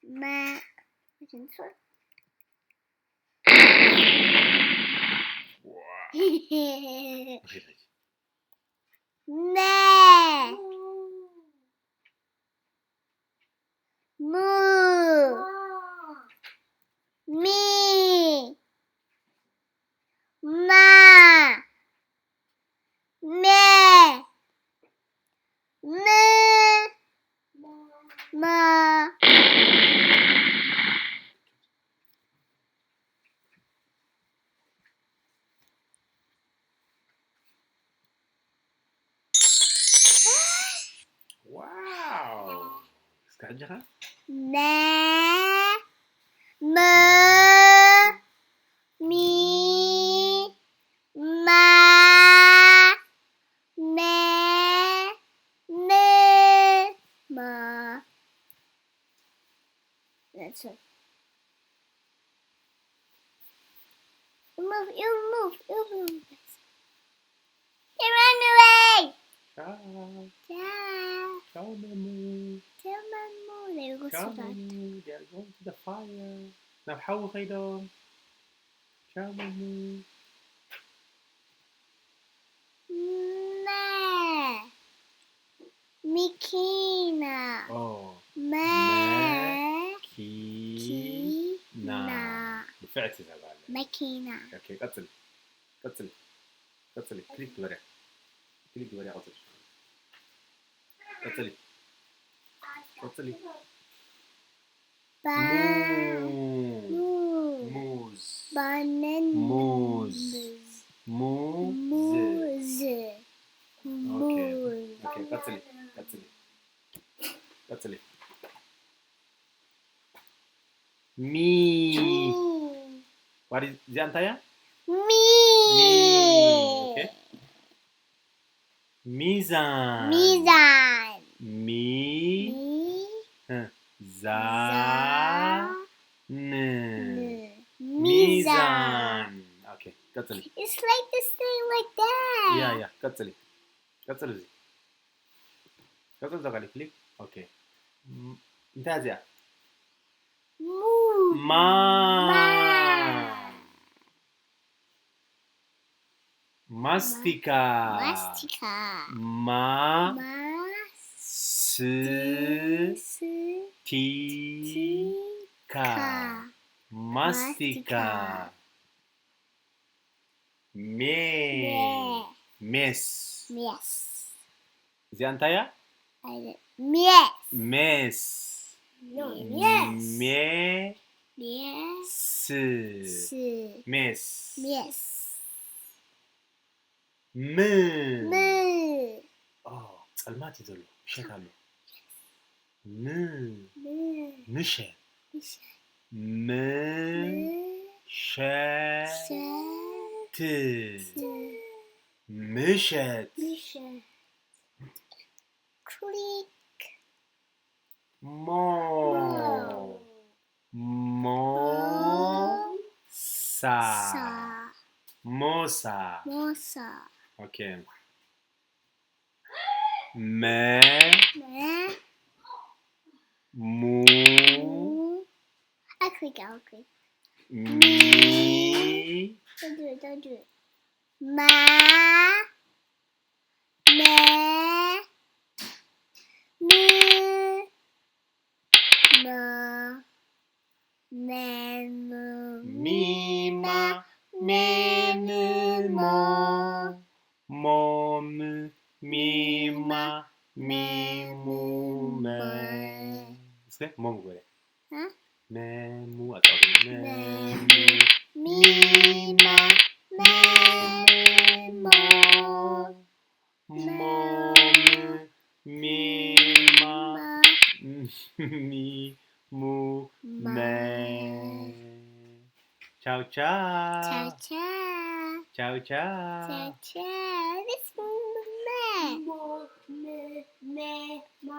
ما. Wow. ما. مو. مي. ما. مي. مي. ما. Wow. እስከ ሕጂ ኸ? ነ። ም። ሚ። ማ። ነ። ን። ማ። That's it. Move, you move, you move. They run away. Ciao. Ciao. Ciao, Mamu. Tell Mamu they go Ciao, to that. Mamu. They are going to the fire. ናብ ሓዊ ከይዶም. Ciao, Mamu. ما. مكينة. Oh. ما. ኪ. كي. ና. نا. ብፍዕቲ ተባለ. مكينة. Okay, ቀጽሊ። ቀጽሊ። ቀጽሊ። ክሊክ ግበርያ። ክሊክ ግበርያ፣ ቀጽሊ። ቀጽሊ። ቀጽሊ። با. ሙ-፣ مو. ሙዝ። ባነን። ሙዝ። ሙዝ። ሙዝ። Okay. ሙዝ። Okay, ቀጽሊ። ቀጽሊ። ቀጽሊ። ሚ። ሚ። What is፣ እዚኣ እንታይ እያ? ሚ። ሚ። Okay. ሚዛን። ሚዛን። ሚ። ሚ። እ፣ ዛ። ዛ። ን። ን። ሚዛን። ሚዛን። Okay, ቀጽሊ። It's like this thing like that. ያ፣ ያ፣ ቀጽሊ። ቀጽሊ እዚ። ቀጽሊ እዛ ጋር ክሊክ። Okay. ም-፣ እንታይ እዚኣ? ሙ። ማ። ማ። ማስቲካ። ማስቲካ። ማ። ማ። ስ። ስ። ቲ። ቲ። ካ። ካ። ማስቲካ። ማስቲካ። ሜ። ሜ። ሜስ። ሜስ። እዚኣ እንታይ እያ? አይደ-፣ ሜስ። ሜስ። ኖ፣ ሜስ። ሜ። ሜስ። ስ። ስ። ሜስ። ሜስ። ም። ም። ኦ፣ ጸልማት እዩ ዘሎ። ምሸት ኣሎ። ም። ም። ምሸት። ምሸት። ም። ም። ሸ። ሸ። ት። ት። ምሸት። ምሸት። ክሊክ። ሞ። ሞ። ሳ። ሞሳ። ሞሳ። ኦኬ። መ። መ። ሙ። ሙ። ኦኬ፣ ኦኬ። ሚ። Don't do it, don't do it. ማ። መ። ም። ማ። መ፣ ም። ሚ፣ ማ። መ፣ ም። ሞ። ሞ፣ ም። ሚ፣ ማ። ሚ፣ ሙ። መ። እስከ ሞ ግበርያ። እ? መ፣ ሙ። ኣጻውተኒ። መ፣ መ። ሙ። ሚ፣ ማ። መ፣ ም። ሞ። ሞ፣ ም። ሚ፣ ማ። ሚ፣ ሙ። መ። መ። ቻው፣ ቻው። ቻው፣ ቻው። ቻው፣ ቻው። ቻው፣ ቻው። This is መ። ሞ፣ ም። መ፣ ማ።